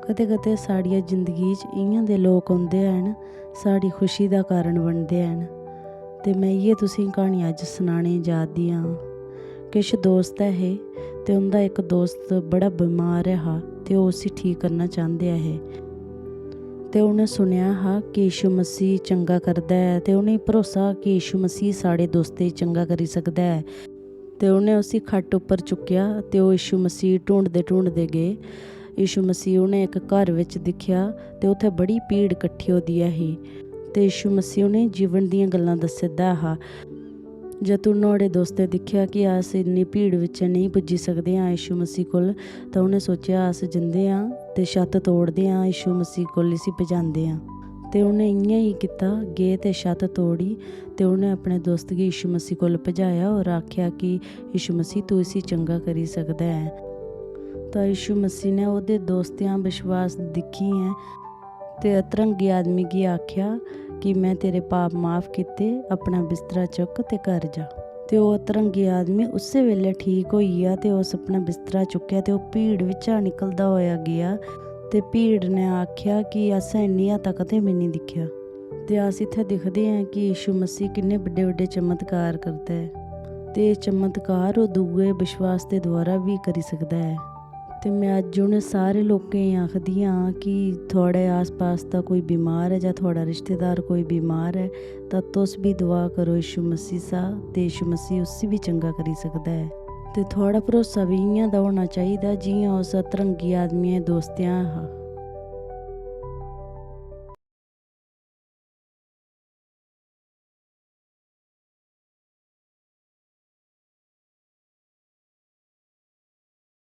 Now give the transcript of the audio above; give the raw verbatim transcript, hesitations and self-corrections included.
कदें-कदें साढ़िया जिंदगी च इ'यां दे लोक औंदे हैन, साढ़ी खुशी दा कारण बनदे हैन। ते में इ'यै तुसेंगी क्हानी अज्ज सनाने जा दी आं। किश दोस्त ऐ हे ते उं'दा इक दोस्त बड़ा बमार ऐ हा ते ओह् उसी ठीक करना चांह्दे ऐ हे। ते उ'नें सुनेआ हा कि यीशु मसीह चंगा करदा ऐ ते उ'नेंगी भरोसा हा कि यीशु मसीह साढ़े दोस्तें गी चंगा करी सकदा ऐ। ते उ'नें उसी खट्ट उप्पर चुक्केआ ते ओह् यीशु मसीह ढूंढदे ढूंढदे गे। यीशु मसीह उ'नें इक घर बिच दिक्खेआ ते उत्थै बड़ी भीड़ कट्ठी होई दी ऐ ही। ते यीशु मसीह उ'नेंगी जीवन दियां गल्लां दस्सै दा हा। जदूं नुहाड़े दोस्तें दिक्खेआ कि अस इन्नी भीड़ बिच्च नेईं पुज्जी सकदे आं यीशु मसीह कोल, तां उ'नें सोचेआ, "अस जंदे आं ते छत्त तोड़दे आं, यीशु मसीह कोल इसी पजांदे आं।" ते उ'नें इ'यां गै कीता, गे ते छत्त तोड़ी ते उ'नें अपने दोस्त गी यीशु मसीह कोल पजाया और आखेआ कि, "यीशु मसीह, तू इसी चंगा करी सकदा ऐ।" तां यीशु मसीह ने ओह्दे दोस्तें दा विश्वास दिक्खियै ते अतरंगी आदमी गी आखेआ कि, "में तेरे पाप माफ कीते, अपना बिस्तरा चुक्क ते घर जा।" ते ओह् अतरंगी आदमी उस्सै बेल्लै ठीक होई गेआ ते उस अपना बिस्तरा चुक्केआ ते ओह् भीड़ बिच्चा निकलदा होएआ गेआ। ते भीड़ ने आखेआ कि असें इन्नी हत्ता कदें बी निं दिक्खेआ। ते अस इत्थै दिखदे आं कि यीशु मसीह किन्ने बड्डे-बड्डे चमत्कार करदा ऐ। ते एह् चमत्कार ओह् दूए विश्वास दे द्वारा बी करी सकदा ऐ। ते में अज्ज उ'नें सारे लोकें गी आखदी आं कि थुआढ़े आस-पास दा कोई बमार ऐ जां थुआढ़ा रिश्तेदार कोई बमार ऐ, तां तुस बी दुआ करो यीशु मसीह सा, ते यीशु मसीह उसी बी चंगा करी सकदा ऐ। ते थुआढ़ा भरोसा बी इ'यां दा होना चाहिदा जि'यां उस अतरंगी आदमियै दोस्तें हा।